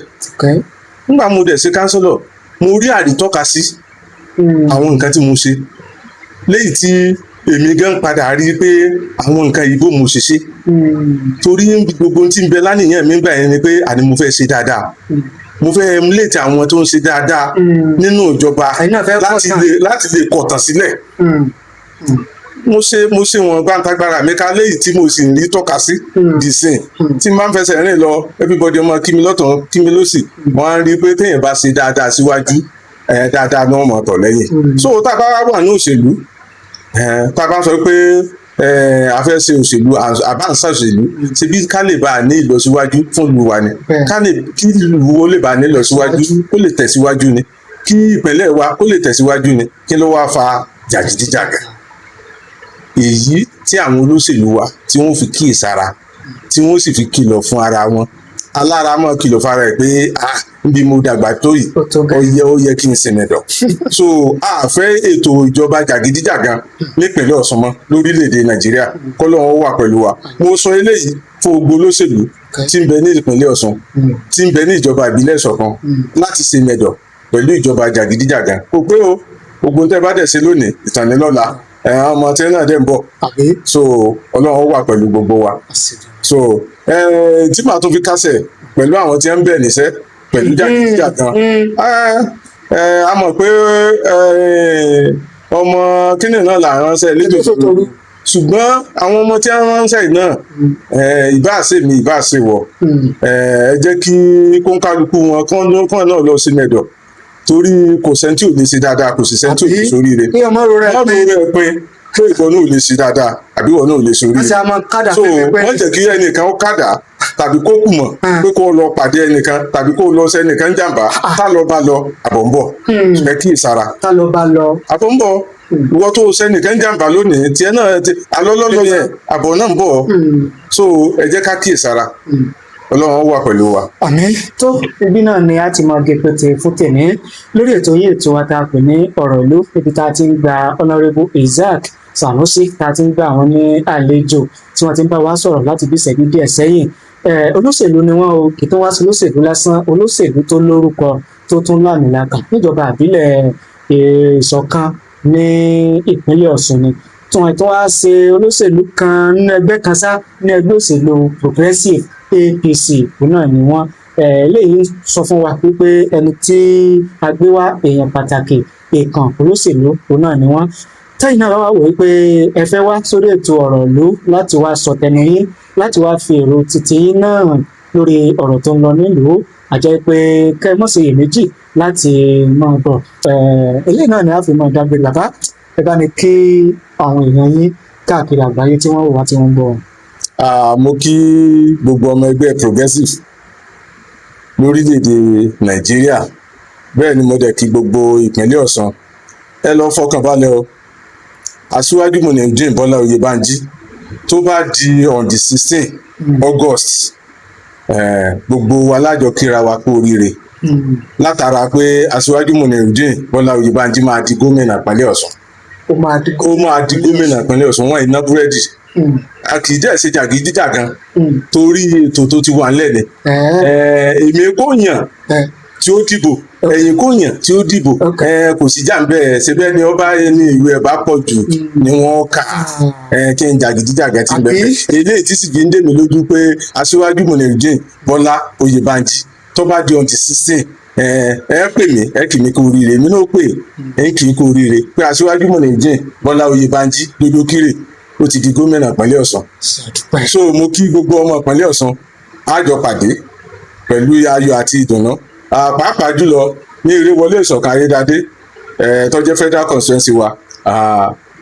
Nígbà mo dẹ̀ ṣe councillor, mo rí àrítọ́ka sí àwọn nǹkan tí mo ṣe, léyìí tí èmi gan padà rí pé àwọn nǹkan yìí bó mo ṣe ṣe, torí gbogbo tí ń bẹ lánìyàn mi gbà yẹn ni pé àní mo fẹ́ ṣe dáadáa, mo fẹ́ emulate àwọn tó ń ṣe dáadáa nínú ìjọba Ẹ̀yin náà fẹ́ láti kọ̀tàn. lè kọ̀tàn sílẹ̀. Mo ṣe wọn gbàǹtagbára mi ká, léyìí tí mo sì ń rí tọ́ka sí dìsìn tí n bá ń fẹsẹ̀ rìn lọ, everybody ọmọ kí mi lọ́tàn, kí mi lọ́sì. Wọ́n á rí i pé téèyàn bá ṣe dáadáa síwájú ẹ̀, dáadáa náà mọ̀ tọ̀ lẹ́yìn. So tá a bá wà ní òṣèlú, tá a bá sọ pé a fẹ́ ṣe òṣèlú, àbá ń ṣàṣèlú, ṣebí ká lè bá a ní ìlọsíwájú fún ìlú wa ni. Ká lè kí ìlú wo lè bá a ní ìlọsíwájú, kó lè tẹ̀síwájú ni, kí ìpínlẹ̀ wa kó lè tẹ̀síwájú ni. Kí ló wá fa jàgídíjàgan èyí tí àwọn olóṣèlú wa tí wọ́n fi kíyèsára, tí wọ́n sì fi kìlọ̀ fún ara wọn? Alára máa kìlọ̀ fún ara ẹ̀ pé, ah, níbi mo dàgbà tó yìí, Ó tó ó gẹ́. yẹ ó yẹ kí n sinmi dọ̀. So a fẹ́ ètò ìjọba jàgídíjàgan nípìnlẹ̀ Ọ̀ṣun mọ́ lórílẹ̀‐èdè Nàìjíríà. Kọ́lọ́run wà pẹ̀lú wa. Mo sọ eléyìí fún gbogbo olóṣèlú tí ń bẹ ní ìpínlẹ̀ Ọ̀ṣun, tí ń bẹ ní ìjọba ìbílẹ̀ Ìṣọ̀kan, láti ṣe mẹ̀dọ̀ pẹ̀lú ìjọba jàgídíjàgan. Kò pé o, gbogbo tẹ́ bá dẹ̀ ṣe lónìí, ìtànilọ́la ẹ̀, àwọn ọmọ tí náà dẹ̀ ń bọ̀. Àbí. So Ọlọ́run wà pẹ̀lú gbogbo wa. So tí màá tún fi kásẹ̀ pẹ̀lú àwọn tí ń bẹ̀ níṣẹ́ pẹ̀lú jàgídíjàgan, a mọ̀ pé ọmọ kíni náà là ń ránṣẹ́ lédè, Lédè. ṣùgbọ́n àwọn ọmọ tí wọ́n ránṣẹ́ yìí náà, ìbá ṣe mi, ìbá ṣe wọ̀, ẹ jẹ́ kí kóńkálukú wọn kán náà lọ sí mẹ́dọ̀, torí kò sẹ́ni tí ò ní ṣe dáadáa, kò sì sẹ́ni tí ò ní ṣoríire. Kí ọmọ rẹ wọ́n pé rẹ̀ pé. Pé ìwọ náà ò lè ṣe dáadáa àbí ìwọ náà ò lè ṣe Wọ́n oríire. ti á máa kádà So pẹ́pẹ́pẹ́. wọ́n jẹ́ kí ẹnìkan ó kádà tàbí kó kù mọ̀ pé kó lọ pàdé ẹnìkan tàbí kó lọ sẹ́nìkan jàǹbá. Tá lọ bá lọ, àbọ̀ ń bọ̀. Ẹ kíyèsára. Tá lọ bá lọ. Àbọ̀ ń bọ̀. Ìwọ tó sẹ́nìkan jàǹbá lónìí, tiẹ̀ náà ti alọ́lọ́lọ́ yẹn, àbọ̀ náà ń bọ̀. So ẹ jẹ́ ká kíyèsára. Ọlọ́run wà pẹ̀lú wa. Àmín. Tó ibi náà ni a ti máa gé pété fún tèmi lórí ètò yìí, ètò wa tá a pè ní Ọ̀rọ̀ Ìlú, níbi tá a ti ń gba Honourable Isaac Sanusi, tá a ti ń gba àwọn ní àlejò tí wọ́n ti ń bá wa sọ̀rọ̀ láti bí ìṣẹ́jú díẹ̀ sẹ́yìn. Olóṣèlú ni wọ́n o, kì í tó wá sí olóṣèlú lásán, olóṣèlú tó lórúkọ, tó tún lámìlaka níjọba ìbílẹ̀ Ìṣọ̀kan ní ìpínlẹ̀ Ọ̀ṣun ni, tí wọ́n tó wá ṣe olóṣèlú kan nínú ẹgbẹ́ kan sá ní ẹgbẹ́ òṣèlú Progressive, APC, òun náà ni wọ́n. Eléyìí sọ fún wa wípé ẹni tí a gbé wá, èèyàn pàtàkì, èèkàn olóṣèlú, òun náà ni wọ́n. Tẹ́yìn náà bá wá wò wípé ẹ fẹ́ wá sórí ètò Ọ̀rọ̀ Ìlú láti wá sọ tẹnu yín, láti wá fi èrò titi yín náà hàn lórí ọ̀rọ̀ tó ń lọ nílùú, àjẹ́ pé kẹ́ ẹ mọ̀ sí iyèméjì láti máa bọ̀. Eléyìí náà ni a fi máa dágbére. Bàbá, ẹ bá ní kí àwọn èèyàn yín káàkiri àgbáyé tí wọ́n wò wá, tí wọ́n ń bọ̀. Ah, mo kí gbogbo ọmọ ẹgbẹ́ Progressive lórílẹ̀‐èdè Nàìjíríà, bẹ́ẹ̀ ni mo dẹ̀ kí gbogbo ìpínlẹ̀ Ọ̀ṣun. Ẹ lọ fọkàn balẹ̀ o. Aṣíwájú Munirudeen Bọ́lá Oyèbánjí, tó bá di on the 16 August, gbogbo wa lájọ kíra wa kú oríire látara pé Aṣíwájú Munirudeen Bọ́lá Oyèbánjí máa di gómìnà ìpínlẹ̀ Ọ̀ṣun. Ó máa di Ó máa di gómìnà ìpínlẹ̀ Ọ̀ṣun. Wọn ìná búrẹ́dì, a kì í jẹ́ ṣe jàgídíjàgan torí ètò tó ti wà ńlẹ̀ ni. Èmi kò yàn tí ó dìbò, ẹ̀yin kò yàn tí ó dìbò. Kò sí jàǹbẹ́ ṣe bẹ́ẹ̀ ni ọba ní ìwé ẹ̀ bá pọ̀ jù ni wọ́n kà. Kí n jàgídíjàgan ti ń bẹ̀. Àbí? Eléyìí tí sì fi ń dè mí lójú pé Aṣíwájú Munirudeen Bọ́lá Oyèbánjí, tó bá di on the 16, ẹ pè mí, ẹ kì mí kú oríire, èmi náà pè é, kì í kú oríire pé Aṣíwájú Munirudeen Bọ́lá Oyèbánjí dodo kírè, ó ti di gómìnà ìpínlẹ̀ Ọ̀ṣun. Ṣàdúpẹ́. So mo kí gbogbo ọmọ ìpínlẹ̀ Ọ̀ṣun, á jọ pàdé pẹ̀lú ayọ̀ àti ìdùnnú. Pàápàá jùlọ ní Ìrèwọlé Ìṣọ̀kan Ayédáadé, tó jẹ́ federal constituency wa.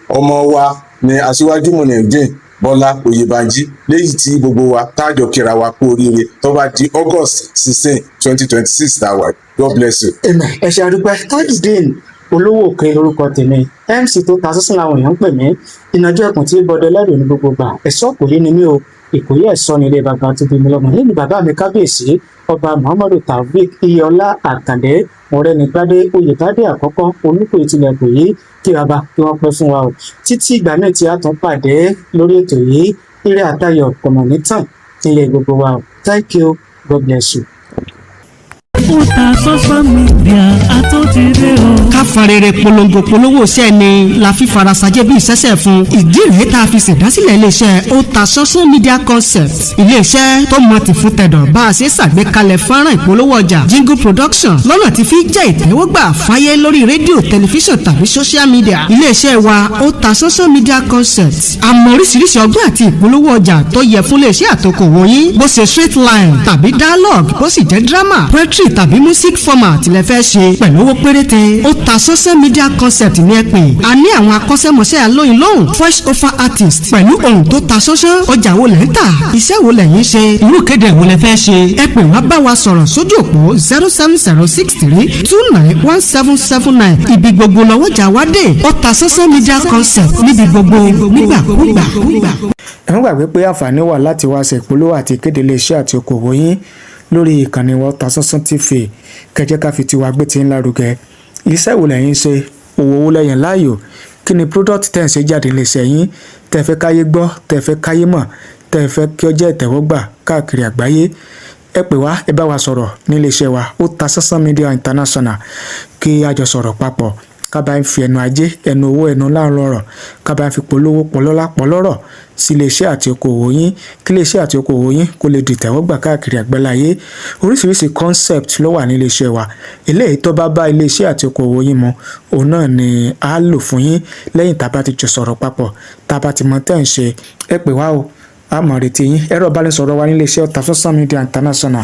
Ọmọ wa ni Aṣíwájú Munirudeen Bọ́lá Oyèbánjí, léyìí tí gbogbo wa tájọ kíra wa kú oríire tó bá di August 16, 2026 that way. God bless you. Amen. Ẹ ṣe àdúpẹ́. Tajudeen Olówó Òkè lórúkọ tèmi, MC tó ta sísìn làwọn èèyàn ń pè mí. Ìnàjọ ẹkùn tí bọdẹ lẹ́rù ní gbogbo gbà, ẹ̀ṣọ́ kò yé ni mí o. Ìkòyí ẹ̀ṣọ́ ní ilé bàbá tó bí mi lọ́mọ nínú bàbá mi, kábíyèsí Ọba Muhammadu Taofeek Iyọlá Àkàndé Mọ̀rẹ́nigbádé Oyètádé àkọ́kọ́, Olùkọ́ ìtìlẹ̀ kò yí, kí bàbá kí wọ́n pẹ́ fún wa o. Títí ìgbà náà tí a tún pàdé lórí ètò yìí, ire àtayọ̀ kọ̀mọ̀ nítàn nílé gbogbo wa o. Thank you, God bless you. Otasansan Media àtúntìdé o. Ká fọn rere polongo polówó iṣẹ́ ni la fi farasajẹ́ bí ìṣẹ́ṣẹ́ fún. Ìdí rèé tá a fi ṣèdásílẹ̀ iléeṣẹ́ Otasansan Media Concept, iléeṣẹ́ tó mọ ti fún tẹ̀dọ̀ bá a ṣe ṣàgbékalẹ̀ fọ́nrán ìpolówó ọjà, jingle production, lọ́nà tí fi jẹ́ ìtẹ́wọ́gbà fáyé lórí rédíò, tẹlifíṣàn tàbí social media. Iléeṣẹ́ wa Otasansan Media Concept, àmọ́ oríṣiríṣi ọgbọ́n àti ìpolówó ọjà tó yẹ fún iléeṣẹ́ àtòkòwò yín, bó ṣe straight line tàbí dialogue, bó sì jẹ́ drama, poetry tàbí music format lẹ fẹ́ ṣe pẹ̀lú owó péréte, Otasansan Media Concept ní ẹ pè. A ní àwọn akọ́ṣẹ́mọṣẹ́ alóyin lóhùn, voice over artist pẹ̀lú ohùn tó ta sánsán. Ọjà wo lẹ́ ń tà? Iṣẹ́ wo lẹ̀yin ṣe? Irú kéde wo lẹ fẹ́ ṣe? Ẹ pè wá, bá wa sọ̀rọ̀ sójú òpó 07063291779. Ibi gbogbo lọ́wọ́jà wá dé, Otasansan Media Concept, níbi gbogbo, nígbàkúgbà. Ẹ má gbàgbé pé àǹfààní wà láti wá ṣe ìpolówó àti ìkéde iléeṣẹ́ àti okòwò yín lórí ìkànnì wa Otasansan TV. Kẹjẹ́ ká fi tiwa gbé tí ń lárugẹ. Iṣẹ́ wo lẹ̀yin ṣe? Òwò wo lẹ́yìn láàyò? Kí ni product tẹ̀ ń ṣe jáde iléeṣẹ́ yín tẹ́ fẹ́ káyé gbọ́, tẹ́ fẹ́ káyé mọ̀, tẹ́ fẹ́ kí ó jẹ́ ìtẹ́wọ́gbà káàkiri àgbáyé? Ẹ pè wá, ẹ bá wa sọ̀rọ̀ níléeṣẹ́ wa Otasansan Media International, kí a jọ sọ̀rọ̀ papọ̀, ká bá ń fi ẹnu ajé, ẹnu owó, ẹnu láàárọ̀ ọ̀rọ̀, ká bá ń fi polówó pọlọ́lá pọlọ́rọ̀ sí iléeṣẹ́ àti okòwò yín, kí iléeṣẹ́ àti okòwò yín kó lè di ìtẹ́wọ́gbà káàkiri àgbáláyé. Oríṣiríṣi concept ló wà ní iléeṣẹ́ wa. Eléyìí tó bá bá iléeṣẹ́ àti okòwò yín mu, òun náà ni a lò fún yín lẹ́yìn tá a bá ti jọ sọ̀rọ̀ papọ̀, tá a bá ti mọ tẹ́ ń ṣe. Ẹ pè wá o, a mọ̀ retí yín. Ẹ̀rọ ìbánisọ̀rọ̀ wa ní iléeṣẹ́ Otasansan Media International.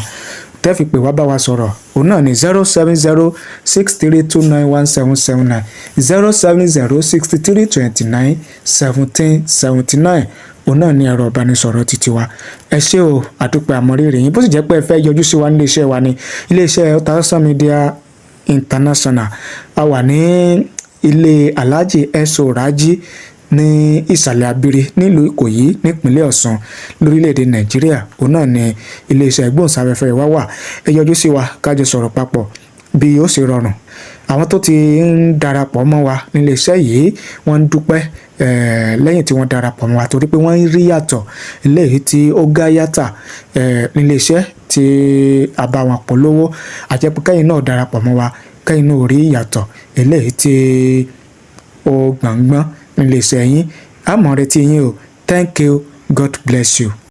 Tẹ́ fi pè wá bá wa sọ̀rọ̀, òun náà ní 07063291779, 07063291779. Òun náà ní ẹ̀rọ ìbánisọ̀rọ̀ títí wa. Ẹ ṣé o, àdúpẹ́, àmọ́rírì yín. Bó sì jẹ́ pé ẹ fẹ́ yọjú sí wa nílé iṣẹ́ wa ní iléeṣẹ́ Otasansan Media International, a wà ní ilé Alhaji Eso Raji ní Ìsàlẹ̀ Abiri, nílùú Ìkòyí, nípínlẹ̀ Ọ̀ṣun, lórílẹ̀‐èdè Nàìjíríà. Òun náà ní iléeṣẹ́ ìgbóhùnsáfẹ́fẹ́ wa wà. Ẹ yọjú sí wa, kájọ sọ̀rọ̀ papọ̀ bí ó ṣe rọrùn. Àwọn tó ti ń darapọ̀ mọ́ wa níléeṣẹ́ yìí, wọ́n ń dúpẹ́ lẹ́yìn tí wọ́n darapọ̀ mọ́ wa, torí pé wọ́n ń rí yàtọ̀ eléyìí tí ó gá yàtà níléeṣẹ́ tí a bá wọn polówó. Àjẹpẹ́ kẹ́yìn náà darapọ̀ mọ́ wa, kẹ́yìn náà rí ìyàtọ̀ eléyìí tí ó gbọ̀ngbọ́n níléeṣẹ́ yín. A mọ̀ retí yín o. Thank you, God bless you.